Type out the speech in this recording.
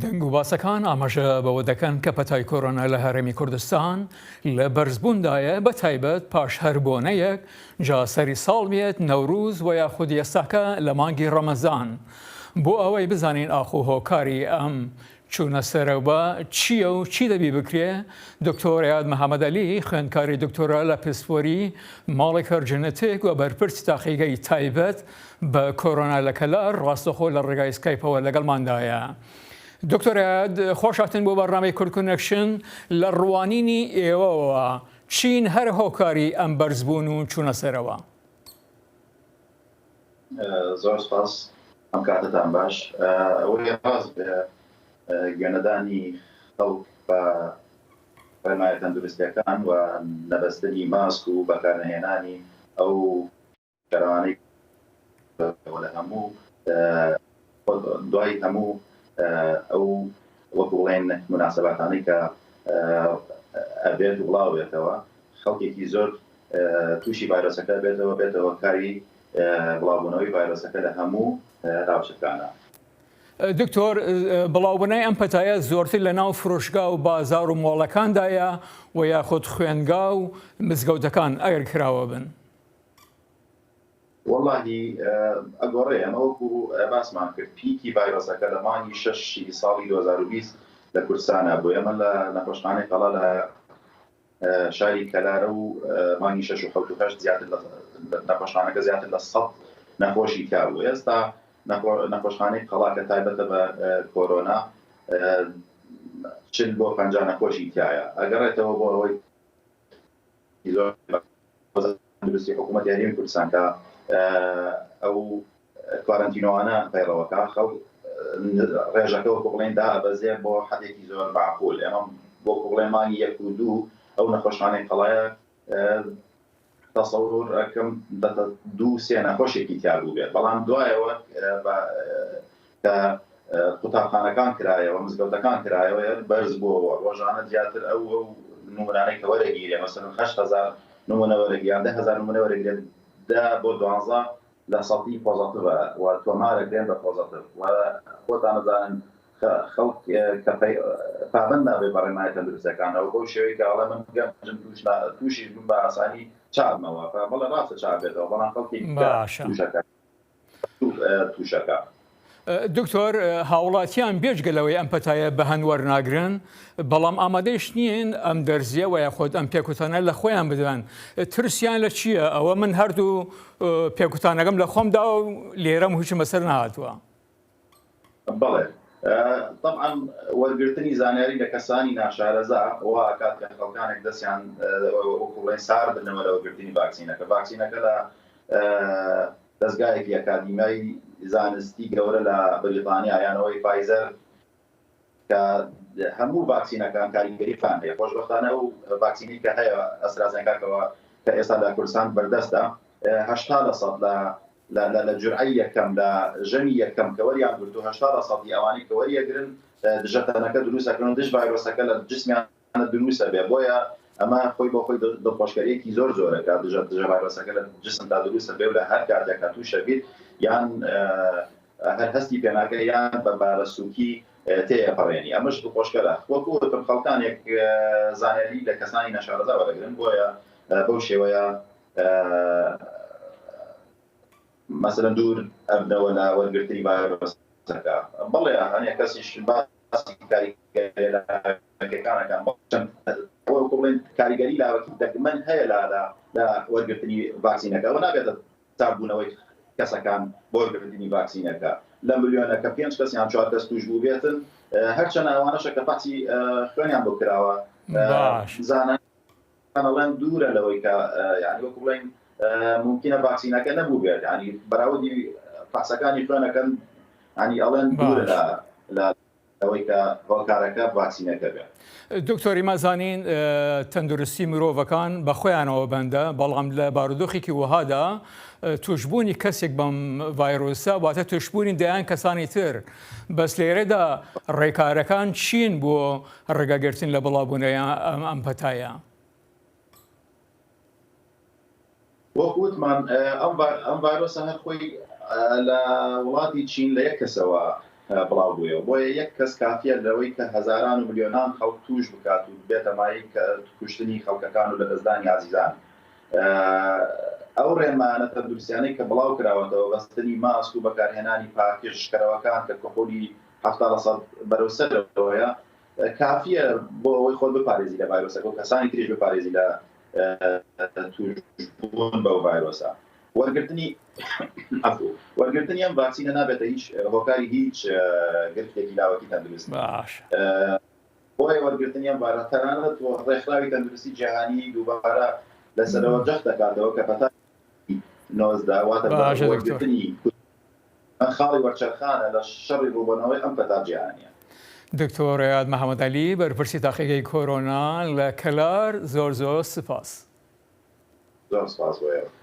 دەنگ و باسەکان ئاماژە بەوە دەکەن کە پەتای کۆرۆنا لە هەرێمی کوردستان لە بەرزبووندایە بە تایبەت پاش هەر بۆنەیەک جا سەری ساڵ بێت نەوروز وە یاخود ئێستاکە لە مانگی ڕەمەزان بۆ ئەوەی بزانین ئاخۆ هۆکاری ئەم چوونە سەرەوە چییە و چی دەبی بکرێ؟ دکتۆر ئەیاد محەمەد عەلی، خوێندکاری دکتۆرا لە پسپۆری Molecular Genetic و بەرپرسی تاقیگەی تایبەت بە کۆرۆنا لە کەلار، ڕاستەخۆ لە ڕێگای سکایپەوە لەگەڵماندایە. دکتۆر ئەیاد، خۆشهاتن بۆ بەرنامەی کوردکۆنێکشن، لە ڕوانینی ئێوەوە چین هەر هۆکاری ئەم بەرزبوون و چوونە سەرەوە؟ زۆر سپاس ئەم کاتەتان باش ئەوەی ڕاست بێ گوێنەدانی خەڵک بە ڕێنمایە تەندروستیەکان و نەبەستنی ماسک و بەکارنەهێنانی ئەو کەرانەی لە هەموو دوای هەموو ئەو وەکو بڵێن مناسباتانەی کە ئەبێت و بڵاو بێتەوە خەڵکێکی زۆر تووشی ڤایرۆسەکە بێتەوە بێتەوە کاری بڵاوبوونەوەی ڤایرۆسەکە لە هەموو ناوچەکانە. دکتۆر بڵاوبوونەوەی ئەم پەتایە زۆرتر لە ناو فرۆشگا و بازاڕ و مۆڵەکاندایە و یاخود خوێندگا و مزگەوتەکان ئەگەر کراوە بن؟ وەڵاهی ئەگۆڕێ ئەمە وەکو باسمان کرد پیکی ڤایرۆسەکە لە مانگی شەشی ساڵی 2020 لە کوردستانە بوو ئێمە لە نەخۆشخانەی قەڵا لە شاری کەلارە و مانگی شەش و حەوت و هەشت زیاتر لە نەخۆشخانەکە زیاتر لە سەد نەخۆشی تیا بوو ئێستا نەخۆشخانەی قەڵا کە تایبەتە بە کۆرۆنا 40 بۆ 50 نەخۆشی تایە ئەگەڕێتەوە بۆ ئەوەی تەندروستی حکوومەتی هەرێمی کوردستان کە ئەو کوارەنتینۆوانە پەیڕەوەکە خەڵک ڕێژەکە وەکو بڵێن دابەزێ بۆ حەدێکی زۆر معقول ئێمە وەکو بڵێن مانگی یەک و دوو ئەو نەخۆشخانەی قەڵایە تەسەور ئەکەم دوو سێ نەخۆشێکی تیا بوو بێت بەڵام دوایەوە کە قوتابخانەکان کرایەوە مزگەوتەکان کرایەوە بەرز بووەوە ڕۆژانە زیاتر ئەو ئەو نمونانەی کە وەرەگیرێ مەسەلەن 8000 نمونە وەرەگیان 10000 نمونە وەرەگرێت دە بۆ دوانزە لە سەتی پۆزەتیڤە و تۆمارەکرێن بە پۆزەتیڤ و خۆتان ئەزانن خەڵک کە پابەند نابێت بە ڕێنمایە تەندروستیەکانەوە بەو شێوەی کە ئەڵێ من گەنجم توش تووشیش بم بە ئاسانی چابمەوە بەڵێ ڕاستە چاک بێتەوە بەڵام خەڵکی باشە تووشەکە تووشەکە. دکتۆر هاوڵاتیان بێجگە لەوەی ئەم پەتایە بە هەند وەرناگرن بەڵام ئامادەیش نین ئەم دەرزیە وە یاخود ئەم پێکوتانە لە خۆیان بدەن ترسیان لە چییە ئەوە من هەردوو پێکوتانەکەم لە خۆمدا و لێرەم هیچم بەسەر نهاتووە. بەڵێ طبعا وەرگرتنی زانیاری لە کەسانی ناشارەزا وا ئەکات کە خەڵکانێک دەستیان وەکو بڵێن سارد بنەوە لە وەرگرتنی ڤاکسینەکە ڤاکسینەکە لە دەزگایەکی ئەکادیمیای زانستی گەورە لە بەریتانیا یانەوەی فایزەر کە هەموو ڤاکسینەکان کاریگەری خۆیان هەیە خۆشبەختانە ئەو ڤاکسینەی کە هەیە ئەسترازێنکاکەوە کە ئێستا لە کوردستان بەردەستە 80 لە سەد لە لە لە جورعەی یەکەم لە ژەمی یەکەم کە وەریان گرت و 80 لە سەدی ئەوانەی کە وەریەگرن دژەتەنەکە دروست ئەکەن و دژ ڤایرۆسەکە لە جسمیان دروست ئەبێ بۆیە ئەمە خۆی بۆ خۆی دڵخۆشکەریەکی زۆر زۆرە کە دژە دژە ڤایرۆسەکە لە جسمدا دروست ئەبێ و لە هەر کاتێکا تووشە بیت یان هەر هەستی پێناکە یان بە بارە سووکی تێیەپەڕێنی ئەمەش دڵخۆشکەرە وەکو وتم خەڵکانێک زانیاری لە کەسانی نەشارەزا وەرەگرن بۆیە بەو شێوەیە مەسەلەن دوور ئەبنەوە لە وەرگرتنی ڤایرۆسەکە بەڵێ هەنێ کەسیش باسی کاریگەری لاوەکیەکان ئەکەن وەکو بڵێن کاریگەری لاوەکی دەگمەن هەیە لە لە وەرگرتنی ڤاکسینەکە ئەوە نابێتە ساردبوونەوەی کەسەکان بۆ وەرگرتنی ڤاکسینەکە لە ملیۆنەکە پێنج کەس یان چوار کەس توش بووبێتن هەرچەند ئەوانەشە کە فەحسی خوێنیان بۆ کراوە باش زانان ئەڵێن دوورە لەوەی کە یعنی وەکو بڵێن ممکنە ڤاکسینەکە نەبوو بێت ینی بەراوردی فەحسەکانی خوێنەکەن ینی ئەڵێن دوورە لە لە ئەوەی کە هۆکارەکە ڤاکسینەکە بێت. دکتۆر ئیمە زانین تەندروستی مرۆڤەکان بە خۆیانەوە بەندە بەڵام لە بارودۆخێکی وەهادا توشبوونی کەسێک بەم ڤایرۆسە واتە توشبوونی دەیان کەسانی تر بەس لێرەدا ڕێکارەکان چین بۆ ڕێگەگرتن لە بڵاوبوونەوەی ئەم پەتایە؟ وەک وتمان ئەم ڤایرۆسە هەر خۆی لە وڵاتی چین لە یەک کەسەوە. بڵاو بوویەوە. بۆیە یەک کەس کافیە لەوەی کە هەزاران و ملیۆنان خەڵک تووش بکات و ببێتە مایەی کوشتنی خەڵکەکان و لەدەستدانی ئازیزان. ئەو ڕێنمایانە تەندروستیانەی کە بڵاو کراوەتەوە، بەستنی ماسک و بەکارهێنانی پاکژکەرەوەکان کە کحولی 70 لەسەد بەرەو سەرەوەیە، کافیە بۆ ئەوەی خۆت بپارێزی لە ڤایرۆسەکە و کەسانی تریش بپارێزی لە تووشبوون بەو ڤایرۆسە. وەرگرتنی عەفو وەرگرتنی ئەم ڤاکسینە نابێتە هیچ هۆکاری هیچ گرفتێکی لاوەکی تەندروستی. باشە. بۆیە وەرگرتنی ئەم ڤایرۆس تەنانەت ڕێکخراوی تەندروستی جیهانی دووبارە لەسەرەوە جەخت دەکاتەوە کە پەتای 19 واتە باشە دکتۆر. وەرگرتنی خاڵی وەرچەرخانە لە شەڕی ڕووبەنەوەی ئەم پەتا جیهانیە. دکتۆر ڕێیاد محەمەد عەلی بەرپرسی تاقیگەی کۆرۆنا لە کەلار زۆر زۆر سپاس. زۆر سپاس بۆ ئێوە.